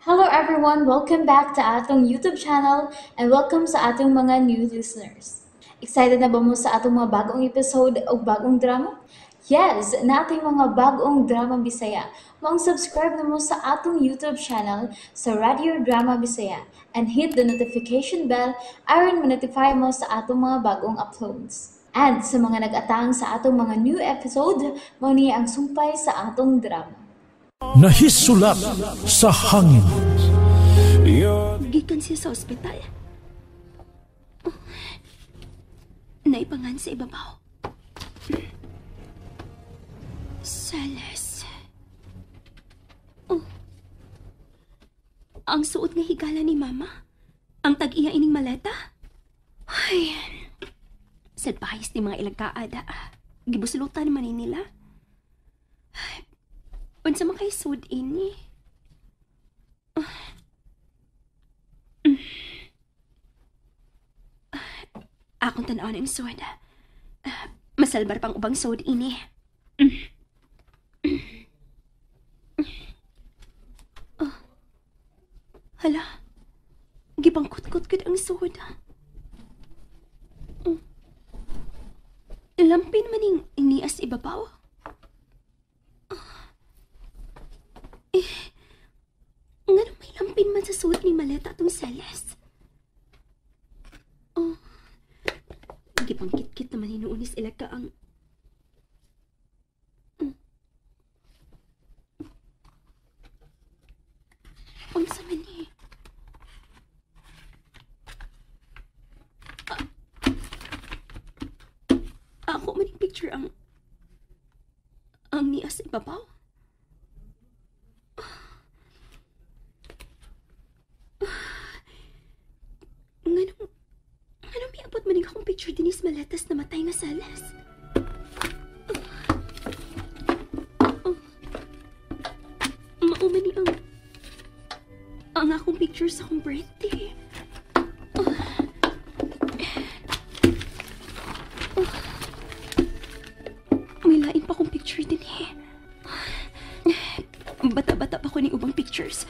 Hello everyone! Welcome back to atong YouTube channel and welcome sa atong mga new listeners. Excited na ba mo sa atong mga bagong episode o bagong drama? Yes! Nating mga bagong drama Bisaya. Maong subscribe na mo sa atong YouTube channel sa Radio Drama Bisaya and hit the notification bell aron ma-notify mo sa atong mga bagong uploads. And sa mga nag-atang sa atong mga new episode, mao ni ang sumpay sa atong drama. Nahisulat sa hangin. Gikan siya sa ospital. Oh. Naipangan sa ibabaw. Celes. Oh. Ang suot nga higala ni Mama. Ang tag-iya ining maleta. Ay. Sad pahis ni mga ilagkaada. Gibuslutan man ni nila. Ay. Unsa man kay sud ini? Akong tan-awon ang sud. Masalbar pang ubang sud ini. Oh. Hala. Gipangkut-kut gud ang sud. Lampin maning inias ibabaw. Eh, ngano may lampin man sa suot ni maleta atong Celes? Oh, gipangkit-kit naman hinuunis ila ka ang... Unsa man ni? Ako man yung picture ang nias ibabaw. Nganong may abot maning akong picture dinis maletas na matay nga Celes? Oh. Mao man ni ang akong picture sa akong birthday. Oh. Oh. May lain pa akong picture din eh. Bata-bata pa ko ni ubang pictures.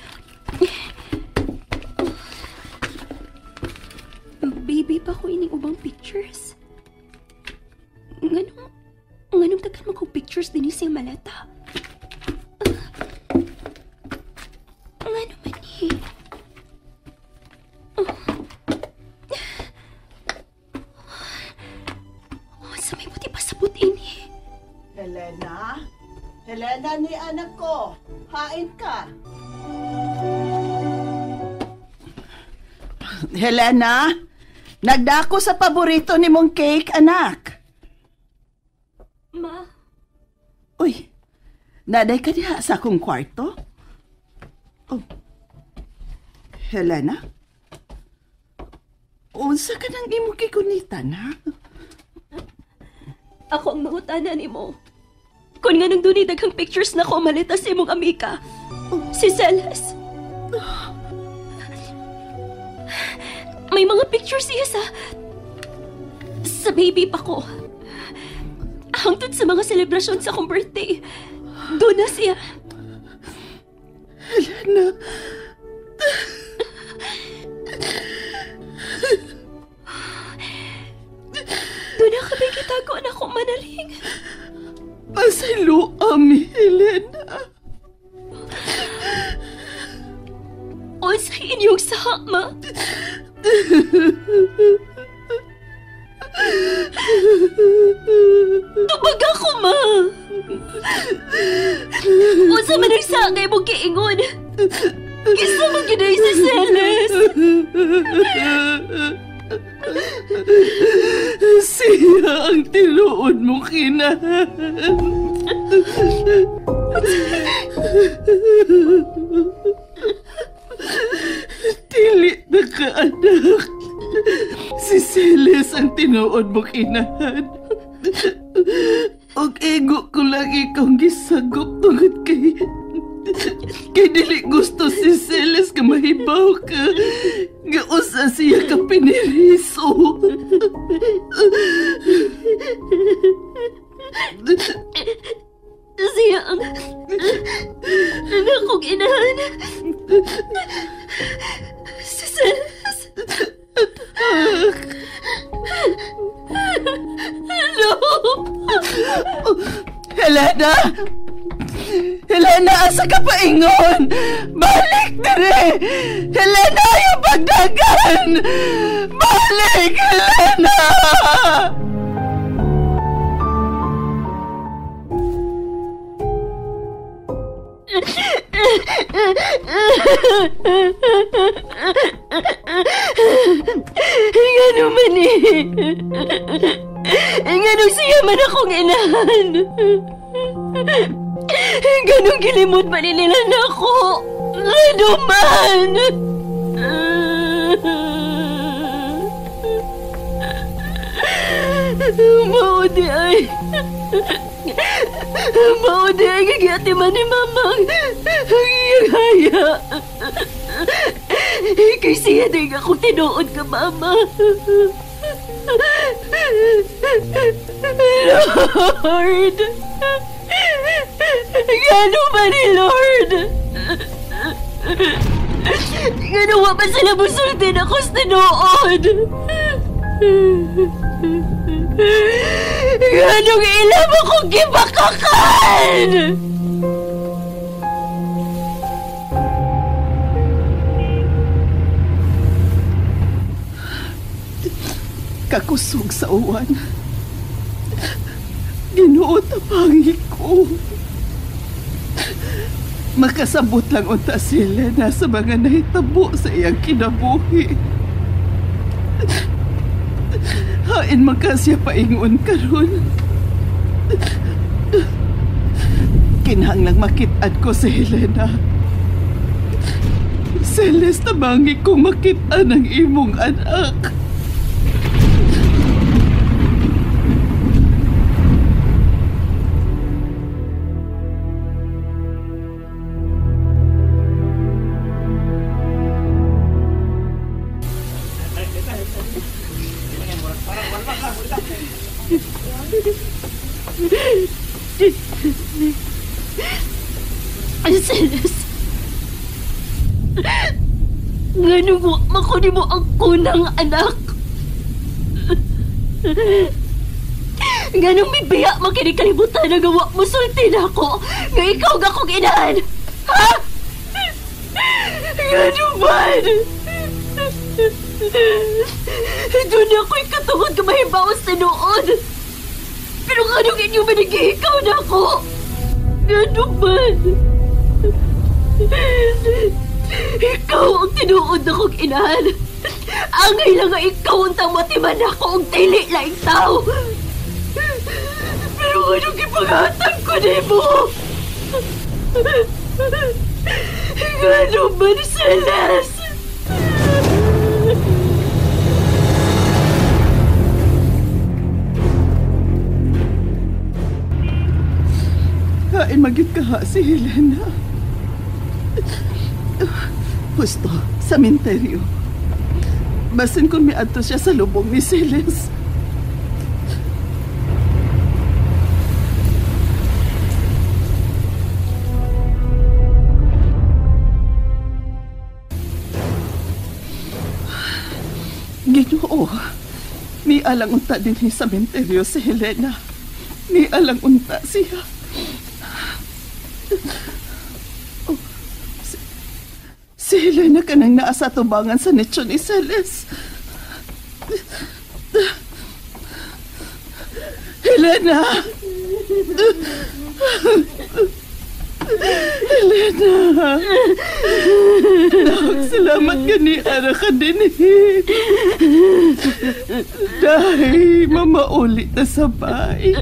Baby pa ko ining ubang pictures. Nganong daghan man kong pictures dinhi sa maleta? Ngano man ni? Oh, sa may puti pasabot ini. Helena? Helena ni anak ko. Hain ka. Helena? Nagdako sa paborito ni mong cake, anak. Ma. Uy, naday ka diha sa akong kwarto? Oh. Helena? Unsa ka nang imong gigunitan, ha? Ako ang mangutana nimo. Kung nga nang dunay daghang pictures na ko malita sa imong amika. Oh. Si Celes. May mga pictures siya sa baby pa ko. Hangtod sa mga selebrasyon sa akong birthday. Doon na siya. Helena. Doon na kami gitago na akong manaring. Pasaylo ami, Helena. Unsay inyong saha, ma? Tubag ako, ma! Unsa man ang sakay mong giingon? Kisa man ginay si Celes! Siya ang tinuod mo, kinahan. Dili na ka, anak. Si Celes ang tinuod mo, kinahan. Og ego ko lang ikaw gisagop tungod kay dili gusto si Celes ka mahibaw ka. Nga usa siya ka piniriso. Siya ang akong inahan. Si Celes. No! Helena! Helena, asa ka paingon? Balik dire! Helena, yung pagdagan! Balik, Helena! Ngano man eh. Ngano siya man akong inahan. Ganong gilimot man nila na ako. Ngano man. Maudi ay. Maudi ay gigati man ni Mamang. Ang iyang haya. Kay siya din akong tinuod ka, Mama. Lord! Gano ba ni Lord? Gano ba sila musultin ako sa tinuod? Ganong ilam akong gibakakan? Kakusog sa uwan. Ginoo, tapangi ko. Makasabot lang unta si Helena sa mga nahitabo sa iyang kinabuhi. Hain man ka siya paingon karon. Kinahanglang makit-an ko si Helena. Celeste, tabangi kong makit-an ang imong anak. Celeste, ngano mo, makunin mo ang kunang anak. Nganong mibiya makinikalibutan na gawa mo sultin ako nga ikaw nga akong inahan. Ha? Ngano man? Doon ako'y katungod ka mahibaos na noon. Pero nganong inyo manigihikaw na ako? Ngano man? Ikaw ang tinuod akong inahan. Angay lang nga ikaw ang tang matiman ako ang tili laing tao. Pero anong ipaghatag ko nimo? Ngano man, Celeste? Kain magyud ka ha si Helena. Husto, sa minteryo. Basin kung miadto siya sa lubong ni Celeste. Ginoo, ni alang unta din sa minteryo si Helena. Ni alang unta siya. Oh, si Helena kanang naa sa tubangan sa nicho ni Celeste. Helena! Helena! Dahil salamat ka ni Ara ka din eh. Dahil mamaulit na sabay.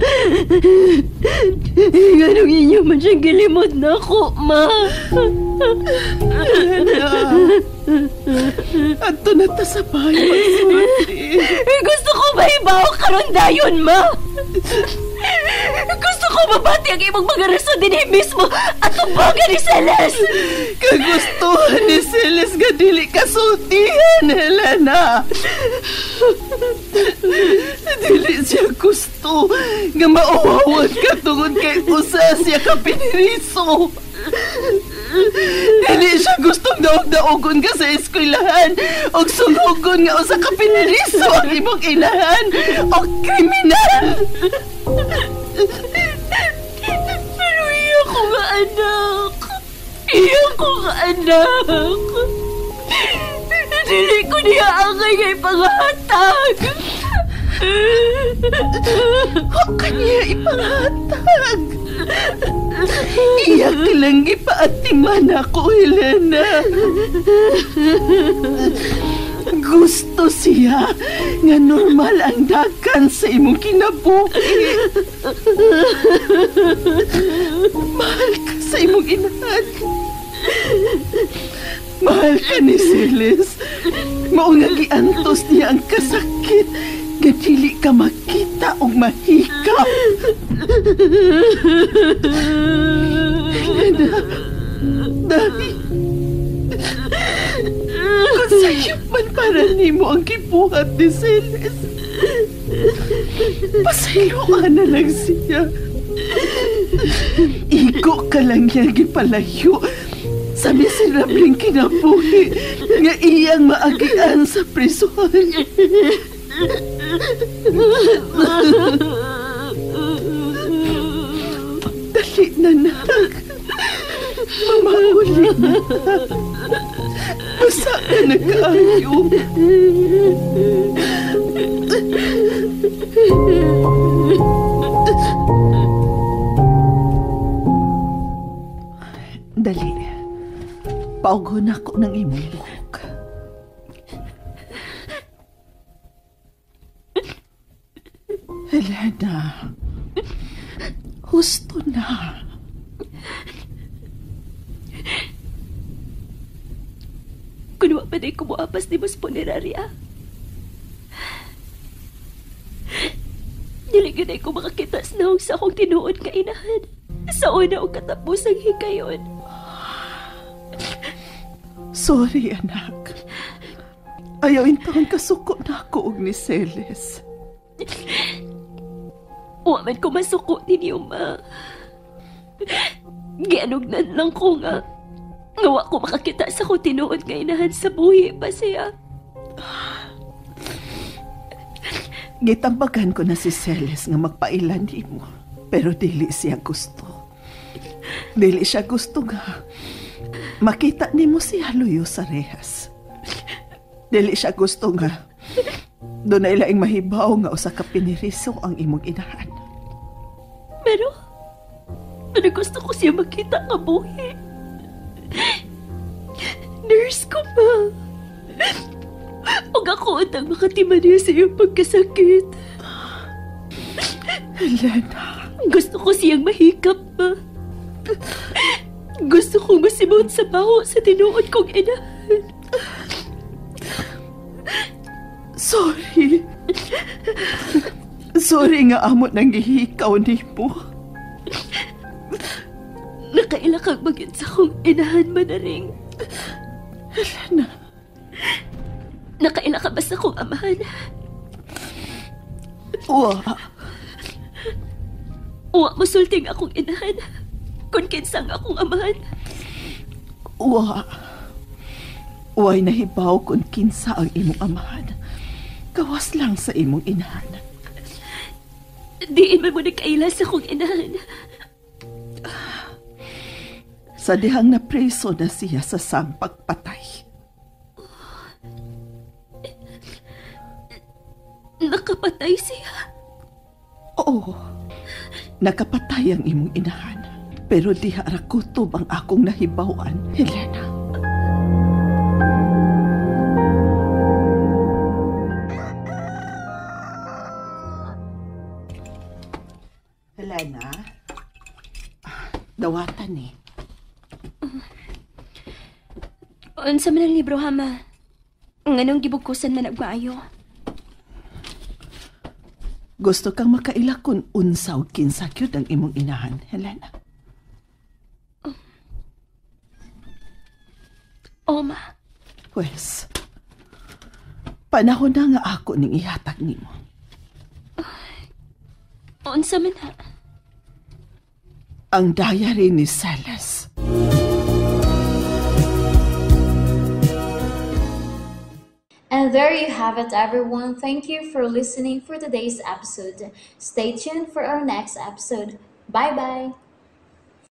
Ganong inyo man siyang gilimot na ako, ma. Helena! Ato na ta sabay magsulti. Gusto ko mahibaw karon dayon, ma. Gusto ko mabati ang imong mga rason din mismo at tumbagan ni Celeste. Kagustuhan ni Celeste nga dili kasultihan, Helena. Dili siya gusto nga mauwawan ka tungod kay usa siya ka piniriso. Dili siya gustong daog-daogon ka sa eskwelahan o sunghugon nga usa ka piniriso ang imong inahan o kriminal. Pero iya ko nga anak. Iya ko nga anak. Dili ko niya angay nga ipangahatag. Wa ka niya ipanghatag. Iya ka lang ipaatiman ako, Helena. Gusto siya nga normal ang dagan sa imong kinabuhi. Mahal ka sa imong inahan. Mahal ka ni Celes. Mao nga giantos niya ang kasakit nga dili ka makita o mahikap. Helena, dahil kung sayop man para nimo ang gibuhat ni Celes, pasayloan na lang siya. Igo ka lang niya gipalayo sa miserableng kinabuhi nga iyang maagian sa prisuhan. Dali na, nak. Mamauli na. Basta ka nagkaayo. Dali. Paugon ako ng imong buhok. Helena, husto na. Kunwa pa din kumuapas ni Mas Puneraria. Dili gyud ay ko makakita sa naong sa akong tinuod nga inahan. Sa una o katapusang hikayon. Sorry, anak. Ayaw intawon kasuko na ako og ni Celes. Wa man ko masuko ninyo, ma. Gianugnan lang ko nga. Nga wa ko makakita sa akong tinuod nga inahan sa buhi pa siya. Gitambagan ko na si Celes nga magpailan nimo, pero dili siya gusto. Dili siya gusto nga makita nimo siya luyo sa rehas. Dili siya gusto nga doon na ilaing mahibaw nga usa ka piniriso ang imong inahan. Pero gusto ko siya makita nga buhi. Nurse ko ba? Huwag ako ang makatima niya sa iyong pagkasakit. Helena. Gusto ko siyang mahikap ba? Gusto kong masimot sa baho sa tinuod kong inahan. Sorry. Sorry nga amot nang gihikaw nimo. Nakaila kang magyud sa akong inahan manaring. Helena. Nakaila ka ba sa akong amahan? Wa. Wa musulting akong inahan. Kung kinsang akong amahan. Wa. Way nahibaw kung kinsa ang imong amahan. Gawas lang sa imong inahan. Diin man mo nagkaila sa akong inahan. Sa dihang napreso na siya sa sampagpatay. Nakapatay siya? Oo. Nakapatay ang imong inahan. Pero diha ra kutob ang akong nahibaw-an, Helena. Helena? Dawatan eh. Unsa man ang libro, Hama? Nganong gibugkusan man og maayo? Gusto kang makaila kung unsa og kinsa gyud ang imong inahan, Helena. Oh, ma. Pwes, panahon na nga ako ning ihatag nimo. Unsa man ha? Ang diary ni Celes. And there you have it, everyone. Thank you for listening for today's episode. Stay tuned for our next episode. Bye bye.